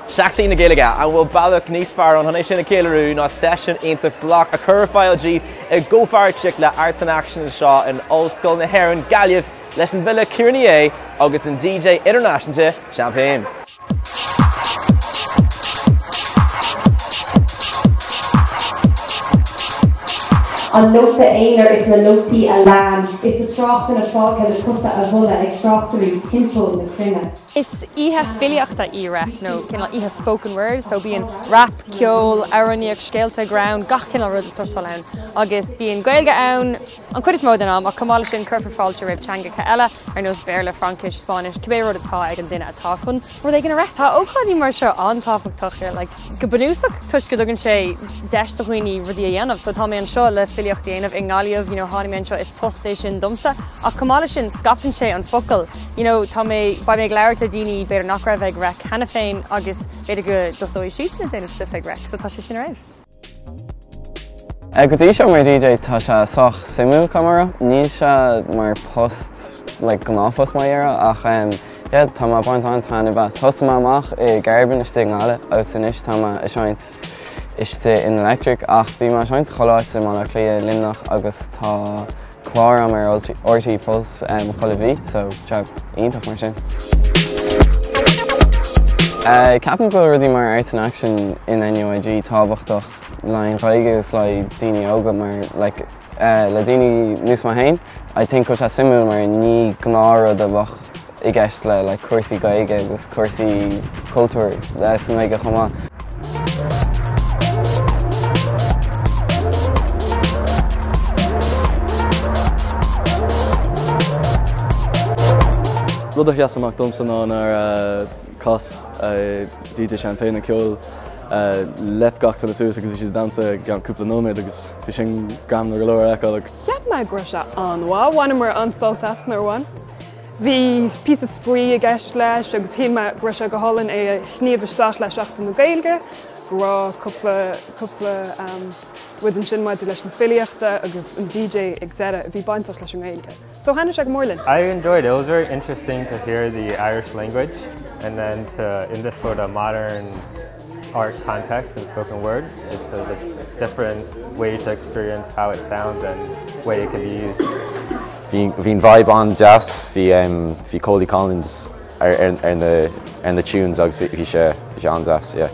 Seachtain na Gaeilge, an bhfuil bealach níos fearr ann chun é sin a cheiliúradh ná seisiún iontach bloc a chur ar fáil daoibh i gcomhpháirtíocht le Arts in Action anseo in Ollscoil na hÉireann, Gaillimh, leis an bhfile Ciara Ní É agus an DJ idirnáisiúnta Champagne. An nóta aonair is na nótaí a lean, is na tráchtanna fágtha le tusa a mholadh ag tráchtairí timpeall na cruinne. Is oíche filíochta í Reic, nó cineál oíche spoken word, so bíonn rap, ceol, amhránaíocht, scéalta, greann, gach cineál rud le cloisteáil ann. Agus bíonn Gaeilge ann an chuid is mó den am, ach chomh maith leis sin cuirfear fáilte roimh teangacha eile, ar nós Béarla, Fraincis, Spáinnis, cibé rud atá ag an duine atá chun rud éigin a rá. Tá ócáidí mar seo an-tábhachtach, like, go bunúsach toisc go dtugann sé deis do dhaoine rudaí a dhéanamh. So tá mé anseo le filíocht a dhéanamh i nGaillimh, you know, tháinig mé anseo, is post é sin domsa. Ach chomh maith leis sin, scaipeann sé an focal. You know, tá mé, beidh mé ag labhairt le daoine b'fhéidir nach raibh ag Reic cheana féin agus b'fhéidir go dtosóidh siadsan ag déanamh stuif ag Reic, so tá sé sin ar fheabhas. Go dtí seo mar DJ tá sé sách suimiúil caithfidh mé a rá. Níl sé mar post like gnáthphost mar a déarfá ach yeah tá mé ag baint an-taitneamh as. Thosaigh mé amach i gCarbon istigh i nGaillimh agus anois tá mé ag seinnt istigh in Electric ach bhí mé ag seinnt chuile áit i mBaile Átha Cliath, Luimneach agus tá clár agam ar RTÉ Pulse chuile mhí so jab iontach mar sin. Ceapaim go bhfuil rudaí mar Arts in Action in NUIG tábhachtach le haghaidh an Ghaeilge agus le haghaidh daoine óga mar like le daoine nós mé féin I think go bhfuil sé suimiúil mar ní gnáthrud a bheadh i gceist le like cúrsaí Gaeilge agus cúrsaí cultúir sa nGaeilge chomh maith. Rud a sheas amach domsa ná nuair a chas DJ Champagne an ceol, leap gach duine suas agus bhí siad ag damhsa i gceann cúpla nóiméad agus bhí sin greannmhar go leor a fheiceáil. Cheap mé go raibh sé an-mhaith, bhaineamar an-sult as nuair a bhain. Bhí píosa spraoi i gceist leis agus shíl mé go raibh sé go hálainn é a shníomh isteach le Seachtain na Gaeilge, go raibh cúpla, cúpla rud ansin maidir leis an filíochta agus an DJ ag deireadh a bhí bainteach leis an nGaeilge. So thaitnigh sé go mór linn. I enjoyed it. It was very interesting to hear the Irish language and then to in this sort of modern art context and spoken word. It's a different way to experience how it sounds and way it can be used. Bhí an vibe an-deas, bhí bhí Coldy Collins ar ar na ar na tunes agus bhí sé bhí sé an-deas, yeah.